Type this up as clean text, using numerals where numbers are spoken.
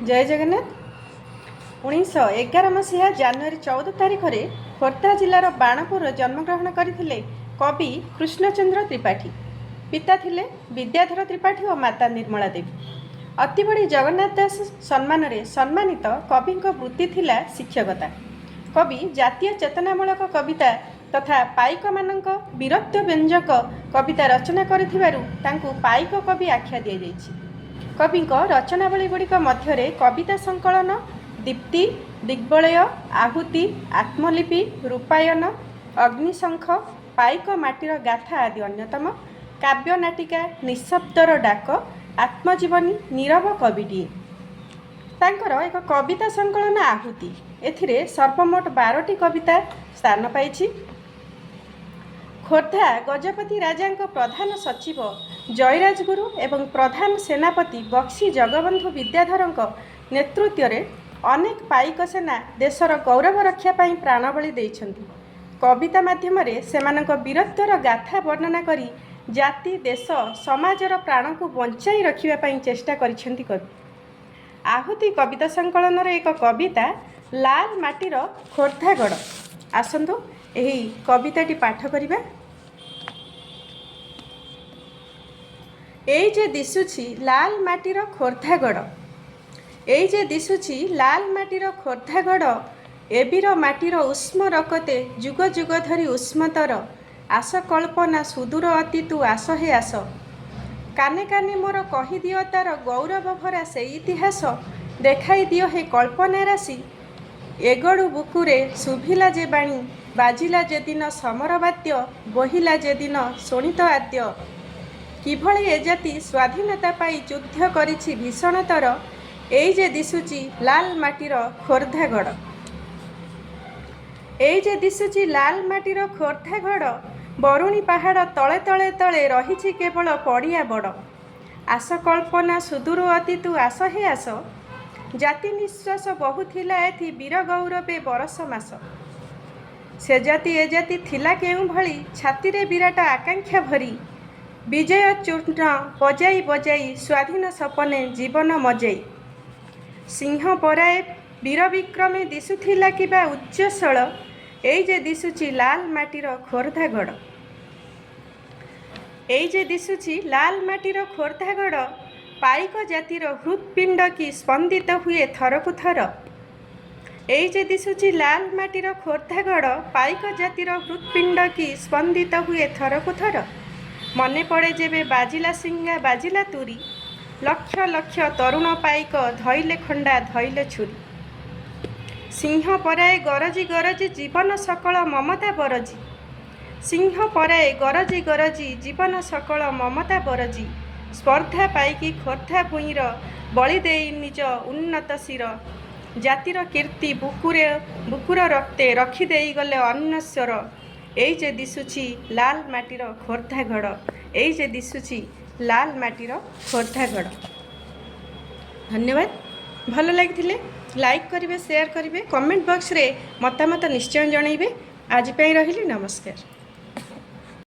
ଜୟ ଜଗନ୍ନାଥ। 1911 ମସିହା ଜାନୁଆରୀ 14 ତାରିଖରେ ଖୋର୍ଦ୍ଧା ଜିଲ୍ଲାର ବାଣପୁରରେ ଜନ୍ମଗ୍ରହଣ କରିଥିଲେ କବି କୃଷ୍ଣଚନ୍ଦ୍ର ତ୍ରିପାଠୀ। ପିତା ଥିଲେ ବିଦ୍ୟାଧର ତ୍ରିପାଠୀ ଓ ମାତା ନିର୍ମଳା ଦେବୀ। ଅତିବଡ଼ି ଜଗନ୍ନାଥ ଦାସ ସମ୍ମାନରେ ସମ୍ମାନିତ କବିଙ୍କ ବୃତ୍ତି ଥିଲା ଶିକ୍ଷକତା। କବି ଜାତୀୟ ଚେତନାମୂଳକ କବିତା ତଥା ପାଇକମାନଙ୍କ ବୀରତ୍ୱ ବ୍ୟଞ୍ଜକ କବିତା ରଚନା କରିଥିବାରୁ ତାଙ୍କୁ ପାଇକ କବି ଆଖ୍ୟା ଦିଆଯାଇଛି। କବିଙ୍କ ରଚନାବଳୀ ଗୁଡ଼ିକ ମଧ୍ୟରେ କବିତା ସଂକଳନ ଦୀପ୍ତି, ଦିଗ୍ବଳୟ, ଆହୁତି, ଆତ୍ମଲିପି, ରୂପାୟନ, ଅଗ୍ନିଶଙ୍ଖ, ପାଇକ ମାଟିର ଗାଥା ଆଦି ଅନ୍ୟତମ। କାବ୍ୟ ନାଟିକା ନିଃଶବ୍ଦର ଡାକ, ଆତ୍ମଜୀବନୀ ନୀରବ କବିଟିଏ। ତାଙ୍କର ଏକ କବିତା ସଂକଳନ ଆହୁତି, ଏଥିରେ ସର୍ବମୋଟ 12ଟି କବିତା ସ୍ଥାନ ପାଇଛି। ଖୋର୍ଦ୍ଧା ଗଜପତି ରାଜାଙ୍କ ପ୍ରଧାନ ସଚିବ ଜୟରାଜଗୁରୁ ଏବଂ ପ୍ରଧାନ ସେନାପତି ବକ୍ସି ଜଗବନ୍ଧୁ ବିଦ୍ୟାଧରଙ୍କ ନେତୃତ୍ୱରେ ଅନେକ ପାଇକ ସେନା ଦେଶର ଗୌରବ ରକ୍ଷା ପାଇଁ ପ୍ରାଣବଳି ଦେଇଛନ୍ତି। କବିତା ମାଧ୍ୟମରେ ସେମାନଙ୍କ ବୀରତ୍ୱର ଗାଥା ବର୍ଣ୍ଣନା କରି ଜାତି, ଦେଶ, ସମାଜର ପ୍ରାଣକୁ ବଞ୍ଚାଇ ରଖିବା ପାଇଁ ଚେଷ୍ଟା କରିଛନ୍ତି କବି। ଆହୁତି କବିତା ସଂକଳନର ଏକ କବିତା ଲାଲ ମାଟିର ଖୋର୍ଦ୍ଧାଗଡ଼। ଆସନ୍ତୁ, ଏହି କବିତାଟି ପାଠ କରିବା। ଏଇ ଯେ ଦିଶୁଛି ଲାଲ ମାଟିର ଖୋର୍ଦ୍ଧାଗଡ଼, ଏଇ ଯେ ଦିଶୁଛି ଲାଲ ମାଟିର ଖୋର୍ଦ୍ଧାଗଡ଼, ଏବୀର ମାଟିର ଉଷ୍ମ ରକତେ ଯୁଗ ଯୁଗ ଧରି ଉଷ୍ମତର। ଆସ କଳ୍ପନା ସୁଦୂର ଅତୀତୁ ଆସ ହେ ଆସ, କାନେ କାନେ ମୋର କହିଦିଅ ତାର ଗୌରବ ଭରା ସେଇ ଇତିହାସ। ଦେଖାଇ ଦିଅ ହେ କଳ୍ପନା ରାଶି। ଏଗଡ଼ୁ ବୁକୁରେ ଶୁଭିଲା ଯେ ବାଣୀ, ବାଜିଲା ଯେଦିନ ସମର ବାଦ୍ୟ, ବୋହିଲା ଯେଦିନ ଶୋଣିତ ଆଦ୍ୟ, କିଭଳି ଏ ଜାତି ସ୍ୱାଧୀନତା ପାଇ ଯୁଦ୍ଧ କରିଛି ଭୀଷଣତର। ଏଇ ଯେ ଦିଶୁଛି ଲାଲ ମାଟିର ଖୋର୍ଦ୍ଧାଗଡ଼, ଏଇ ଯେ ଦିଶୁଛି ଲାଲ ମାଟିର ଖୋର୍ଦ୍ଧାଗଡ଼, ବରୁଣୀ ପାହାଡ଼ ତଳେ ତଳେ ତଳେ ରହିଛି କେବଳ ପଡ଼ିଆ ବଡ଼। ଆସ କଳ୍ପନା ସୁଦୂର ଅତୀତୁ ଆସ ହେ ଆସ, ଜାତି ନିଃଶ୍ୱାସ ବହୁଥିଲା ଏଥି ବୀର ଗୌରବେ ବରଷ ମାସ। ସେ ଜାତି ଏ ଜାତି ଥିଲା କେଉଁଭଳି, ଛାତିରେ ବିରାଟ ଆକାଂକ୍ଷା ଭରି, ବିଜୟ ଚୂର୍ଣ୍ଣ ବଜାଇ ବଜାଇ ସ୍ୱାଧୀନ ସପନେ ଜୀବନ ମଜାଇ। ସିଂହ ପରାଏ ବୀର ବିକ୍ରମେ ଦିଶୁଥିଲା କିବା ଉଚ୍ଚଶୈଳ। ଏଇ ଯେ ଦିଶୁଛି ଲାଲ ମାଟିର ଖୋର୍ଦ୍ଧାଗଡ଼, ଏଇ ଯେ ଦିଶୁଛି ଲାଲ ମାଟିର ଖୋର୍ଦ୍ଧାଗଡ଼, ପାଇକ ଜାତିର ହୃତ୍ପିଣ୍ଡ କି ସ୍ପନ୍ଦିତ ହୁଏ ଥରକୁ ଥର। ଏଇ ଯେ ଦିଶୁଛି ଲାଲ ମାଟିର ଖୋର୍ଦ୍ଧାଗଡ଼, ପାଇକ ଜାତିର ହୃତ୍ପିଣ୍ଡ କି ସ୍ପନ୍ଦିତ ହୁଏ ଥରକୁ ଥର। ମନେ ପଡ଼େ ଯେବେ ବାଜିଲା ଶିଙ୍ଗା, ବାଜିଲା ତୁରୀ, ଲକ୍ଷ ଲକ୍ଷ ତରୁଣ ପାଇକ ଧଇଲେ ଖଣ୍ଡା, ଧଇଲେ ଛୁରୀ। ସିଂହ ପରାଏ ଗରଜି ଗରଜି ଜୀବନ ସକଳ ମମତା ବରଜି, ସିଂହ ପରାଏ ଗରଜି ଗରଜି ଜୀବନ ସକଳ ମମତା ବରଜି, ସ୍ପର୍ଦ୍ଧା ପାଇକି ଖୋର୍ଦ୍ଧା ଭୂଇଁର ବଳି ଦେଇ ନିଜ ଉନ୍ନତ ଶିର, ଜାତିର କୀର୍ତ୍ତି ବୁକୁରେ ବୁକୁର ରକ୍ତେ ରଖିଦେଇ ଗଲେ ଅନଶ୍ୱର। ଏଇ ଯେ ଦିଶୁଛି ଲାଲ ମାଟିର ଖୋର୍ଦ୍ଧାଗଡ଼, ଏଇ ଯେ ଦିଶୁଛି ଲାଲ ମାଟିର ଖୋର୍ଦ୍ଧାଗଡ଼। ଧନ୍ୟବାଦ। ଭଲ ଲାଗିଥିଲେ ଲାଇକ୍ କରିବେ, ସେୟାର କରିବେ, କମେଣ୍ଟ ବକ୍ସରେ ମତାମତ ନିଶ୍ଚୟ ଜଣାଇବେ। ଆଜି ପାଇଁ ରହିଲି, ନମସ୍କାର।